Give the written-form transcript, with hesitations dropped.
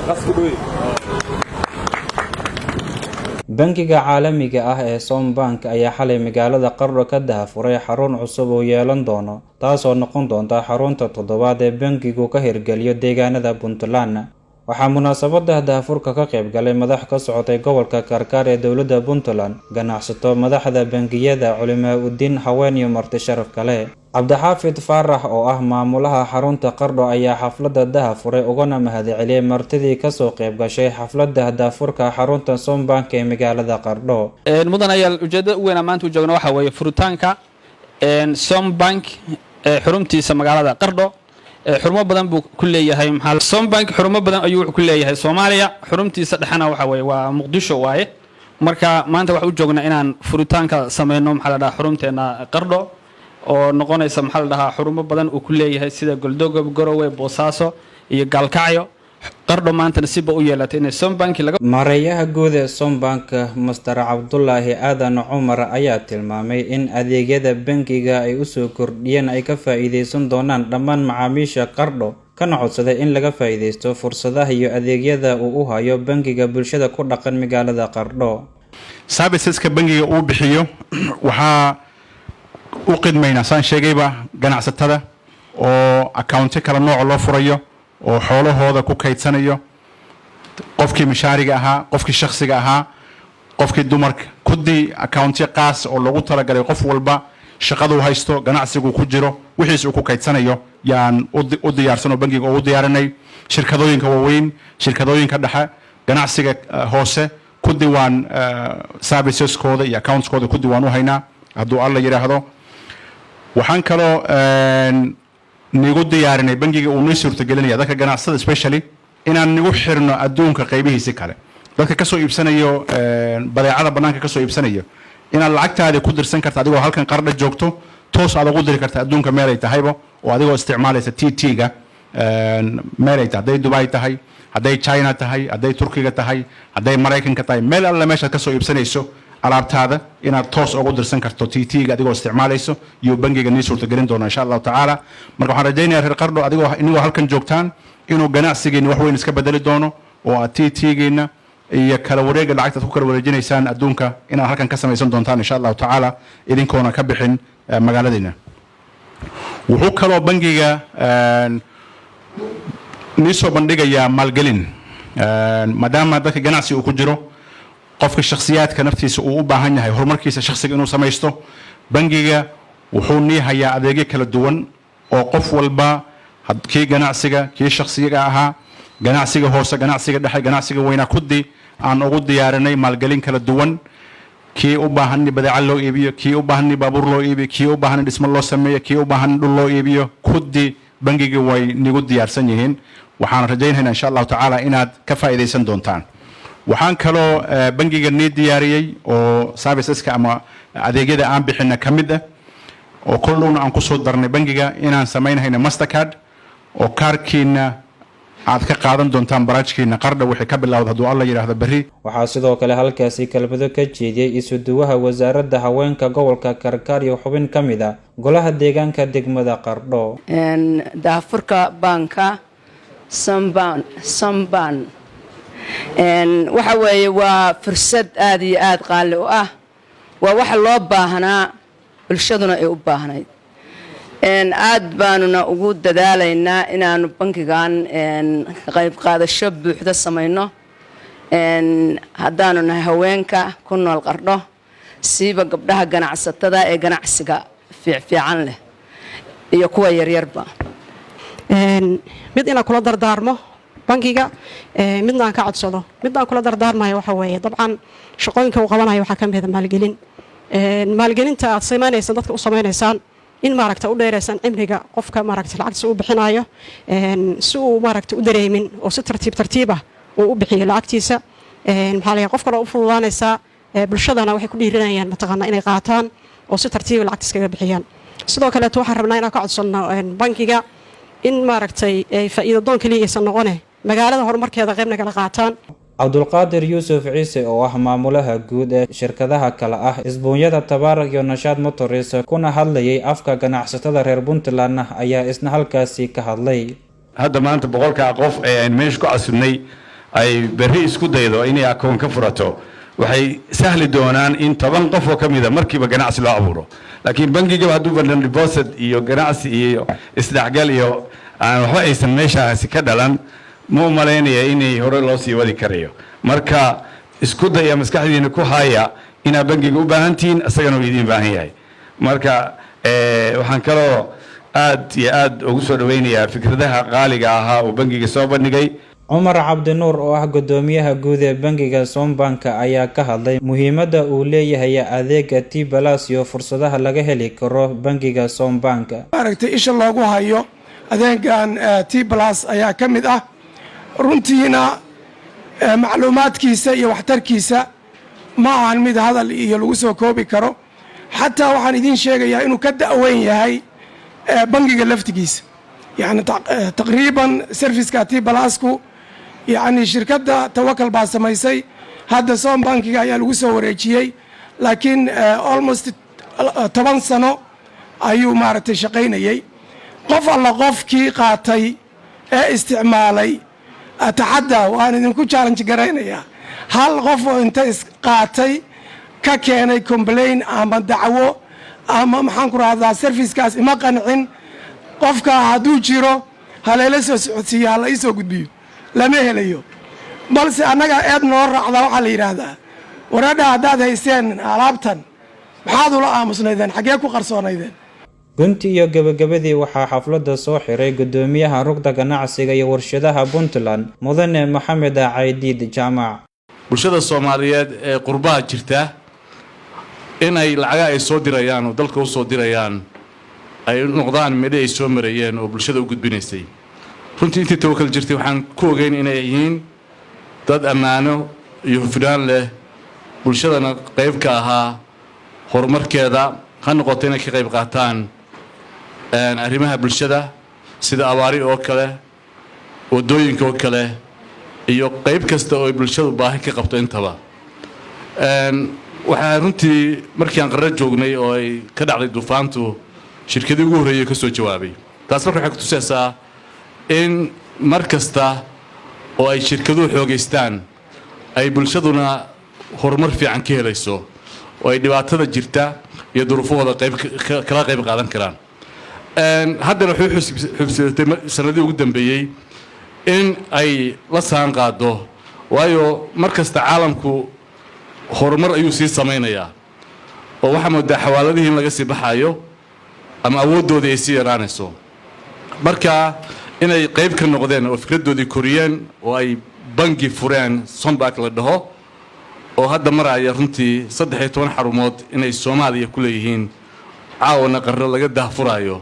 Qasku dhowe. Bangiga caalamiga ah ee Sombank ayaa xalay magaalada Qardho ka daahfuray xarun cusub oo yeelan doono, taasoo noqon doonta xarunta toddobaad ee bangigu ka hirgeliyo deegaanada Puntland. Waxaa munaasabada daahfurka ka qayb galay madax ka socotay gobolka Karkaar ee dowladda Puntland, ganacsato, madaxda bangiyada, culimaa udiin, haween iyo marti sharaf kale. Cabdixaafid Faarax oo ah maamulaha xarunta Qardho ayaa xafladda daahfuray ugana mahadceliyey martidii kasoo qayb gashay xafladda daahfurka xarunta Sombank ee magaalada Qardho. Mudan ayaal, ujeeddada u weynaa maanta u joogna waxaa weeye furitaanka Sombank ee xaruntiisa magaalada Qardho. Xarumo badan buu ku leeyahay. Maxaa Sombank xarumo badan ayuu wuxuu ku leeyahay Soomaaliya, xaruntiisa dhexena waxa weeye waa Muqdisho waaye. Marka maanta waxaan u joognaa inaan furitaanka sameyno, maxaa la dhahaa, xarunteena Qardho oo noqonaysa, maxaa la dhahaa, xarumo badan uu ku leeyahay sida Goldogob, Garowe, Boosaaso iyo Gaalkacyo. Qardho maantana siba u yeelatay inay Sombank laga Maareeyaha guud ee Sombank, Master Cabdulaahi Aadan Cumar, ayaa tilmaamay in adeegyada bangiga ay usoo kordhiyeen ay ka faa-iideysan doonaan dhammaan macaamiisha Qardho, kana codsaday in laga faa-iideysto fursadaha iyo adeegyada uu u hayo bangiga bulshada ku dhaqan magaalada Qardho. Serviceska bangiga uu bixiyo waxaa u qidmaynaa, saan sheegayba, ganacsatada oo accounti kala nooca loo furayo oo xoolahooda ku kaydsanayo, qofkii mishaariga ahaa, qofkii shakhsiga ahaa, qofkii dumarka, kuddii accounti qaas oo loogu talagalay qof walba shaqaduu haysto, ganacsiguu ku jiro, wixiis uu ku kaydsanayo yaan u diyaarsan oo bangiga ugu diyaarinay. Shirkadooyinka waaweyn, shirkadooyinka dhexe, ganacsiga hoose, kuddi waan serviceskooda iyo accountskooda kuddi waan u haynaa, hadduu Alla yidhaahdo. Waxaan kaloo nigu diyaarinay, bangiga uu nii suurtagelinaya dadka ganacsada especially, inaan nigu xirno adduunka qaybihiisi kale. Dadka kasoo iibsanayo badeecada bannaanka kasoo iibsanayo, inaad lacagtaadii ku dirsan karta adigoo halkan Qardha joogto, toos aad ugu diri karta adduunka meel ay tahayba, oo adigoo isticmaalaysa TT-ga meel ay tahay, hadday Dubai tahay, hadday China tahay, hadday Turkiga tahay, hadday Maraykanka tahay, meel alle meeshaad kasoo iibsanayso alaabtaada inaad toos ugu dirsan karto TT-ga adigoo isticmaalayso iyo bangiga nii suurtagelin doona, insha Allahu tacaala. Marka waxaan rajaynaya, reer Qardho, adigoo inigoo halkan joogtaan, inuu ganacsigiina wax weyn iska bedeli doono oo aad TT-giina iyo kala wareega lacagtaad ku kala wareejinaysaan adduunka inaad halkan ka samaysan doontaan, insha Allahu tacaala, idinkoona ka bixin magaaladiina. Wuxuu kaloo bangiga nii soo bandhigayaa maalgelin, maadaama dadka ganacsi uu ku jiro, qofka shakhsiyaadka naftiisa uu u baahan yahay horumarkiisa shakhsiga inuu samaysto. Bangiga wuxuu nii hayaa adeegyo kala duwan oo qof walba, kii ganacsiga, kii shakhsiga ahaa, ganacsiga hoose, ganacsiga dhexe, ganacsiga weynaa, kuddi aan ugu diyaarinay maalgelin kala duwan. Kii u baahan in badeeca loo iibiyo, kii u baahan in baabuur loo iibiyo, kii u baahan in dhismo loo sameeyo, kii u baahan in dhul loo iibiyo, kuddi bangiga way nigu diyaarsan yihiin. Waxaan rajaynaynaa, insha Allahu tacaala, inaad ka faa'iidaysan doontaan. Waxaan kaloo bangiga nii diyaariyey oo serviceska ama adeegyada aan bixina ka mid ah, oo kol dhowna aan kusoo darnay bangiga, inaan samaynhayna Mastercard oo kaarkiina aad ka qaadan doontaan branchkiina Qardha wixii ka bilowda, hadduu Alla yidhaahdo, berri. Waxaa sidoo kale halkaasi kelmado ka jeediyey isuduwaha wasaaradda haweenka gobolka Karkaar iyo xubin ka mid ah golaha deegaanka degmada Qardho. Daahfurka baanka Somban, Somban waxa weeye waa fursad aada iyo aada qaali u ah, waa waxa loo baahnaa, bulshaduna ay u baahnayd. Aad baanuna ugu dadaalaynaa inaanu bankigan qayb qaadasho buuxda samayno, haddaanu nahay haweenka ku nool Qardho, siiba gabdhaha ganacsatada ee ganacsiga fiicfiican leh iyo kuwa yaryarba. Mid inaan kula dardaarmo bankiga, midna aan ka codsado. Midna aan kula dardaarmayo waxa weeye, dabcan shaqooyinka uu qabanayo waxaa ka mida maalgelin. Maalgelinta aad samaynaysaan, dadka u samaynaysaan, in maaragta u dheeraysan cimriga qofka maaragta lacagtiisa uu bixinayo, si uu maaragta u dareemin oo si tartiib tartiib ah uu u bixiyo lacagtiisa. Maxaa la qof kaloo u fududaanaysaa, bulshadana waxay ku dhiirinayaan mataqaanaa inay qaataan oo si tartiiba lacagta iskaga bixiyaan. Sidoo kaleeto waxaan rabnaa inaan ka codsanno bankiga in maaragtay faa'iido doon keliya aysan noqone, magaalada horumarkeeda qayb nagala qaataan. Cabdulqaadir Yuusuf Ciise oo ah maamulaha guud ee shirkadaha kale ah Isbuunyada Tabaarak iyo Nashaad Motors, kuna hadlayay afka ganacsatada reer Puntland, ayaa isna halkaasi ka hadlay. Hadda maanta 100-kaa qof ee aynu meesha ku casunnay Ay berri isku daydo inay akoon ka furato, waxay sahli doonaan in 10 qof oo ka mida markiiba ganacsi loo abuuro. Laakiin bangigaba hadduu badan deposit iyo ganacsi iyo isdhexgal iyo aan waxba aysan meeshaasi ka dhalan, ma u malaynaya inay hore loo sii wadi karayo. Marka isku daya, maskaxdiina ku haya inaad bangiga u baahan tihiin, isagana uu idiin baahan yahay. Marka waxaan kaloo aad iyo aad ugu soo dhaweynayaa fikradaha qaaliga ahaa uu bangiga soo bandhigay. Cumar Cabdinuur oo ah guddoomiyaha guud ee bangiga Sombank ayaa ka hadlay muhiimadda uu leeyahay adeega T Plus iyo fursadaha laga heli karo bangiga Sombank. Maaragtay, isha loogu hayo adeegan T Plus ayaa ka mid ah. Runtiina macluumaadkiisa iyo waxtarkiisa ma ahan mid hadal iyo lagu soo koobi karo. Xataa waxaan idiin sheegayaa inuu ka da'weyn yahay bangiga laftigiisa. Yani taqriiban serviceka T Plusku, yacni shirkadda Tawakal baa samaysay, hadda Som Bankiga ayaa lagu soo wareejiyey, laakiin almost 10 sano ayuu maaragtay shaqaynayey. Qof alla qofkii qaatay ee isticmaalay, ataxadda waan idinku challenge garaynayaa, hal qof oo inta isqaatay ka keenay complain ama dacwo ama maxaan ku rahdaa, servicekaas ima qancin, qofka hadduu jiro halayla soo socodsiiyo, hala ii soo gudbiyo, lama helayo. Balse annaga eed noo raacdaa. Waxaa la yidhaahdaa, waradha, haddaad hayseen alaabtan, maxaad ula aamusnaydeen? Xaggee ku qarsoonaydeen? Gunti iyo gabagabadii, waxaa xafladda soo xiray guddoomiyaha rugta ganacsiga iyo warshadaha Puntland, Mudane Maxamed Caydiid Jaamac. Bulshada Soomaaliyeed ee qurbaha jirta inay lacaga ay soo dirayaan oo dalka u soo dirayaan ay noqdaan midhi ay soo marayeen oo bulshada u gudbinaysay. Runtii intii Tawakal jirtay waxaan ku ogeyn inay yihiin dad ammaano iyo hufnaan leh, bulshadana qayb ka ahaa horumarkeeda, ha noqoto inay ka qayb qaataan arrimaha bulshada sida abaari oo kale, waddooyinka oo kale iyo qayb kasta oo ay bulshadu baahi ka qabto intaba. Waxaa runtii markii aan Qarro joognay oo ay ka dhacday duufaantu, shirkadii ugu horreeyay ka soo jawaabay. Taas marka waxay kutusaysaa in mar kasta oo ay shirkaduhu xoogaystaan ay bulshaduna horumar fiican ka helayso oo ay dhibaatada jirta iyo duruufahooda qayb kala qayb qaadan karaan. Haddana waxay xubsidatay sanadihii ugu dambeeyey in ay la saan qaado, waayo mar kasta caalamku horumar ayuu sii samaynayaa oo waxaa moodaa xawaaladihii in laga sii baxayo ama awooddoodii ay sii yaraanayso. Marka inay qayb ka noqdeen oo fikraddoodii koriyeen oo ay bangi fureen Sombank la dhaho oo hadda maraya runtii 13 xarumood inay Soomaaliya ku leeyihiin, caawana Qarro laga daahfuraayo.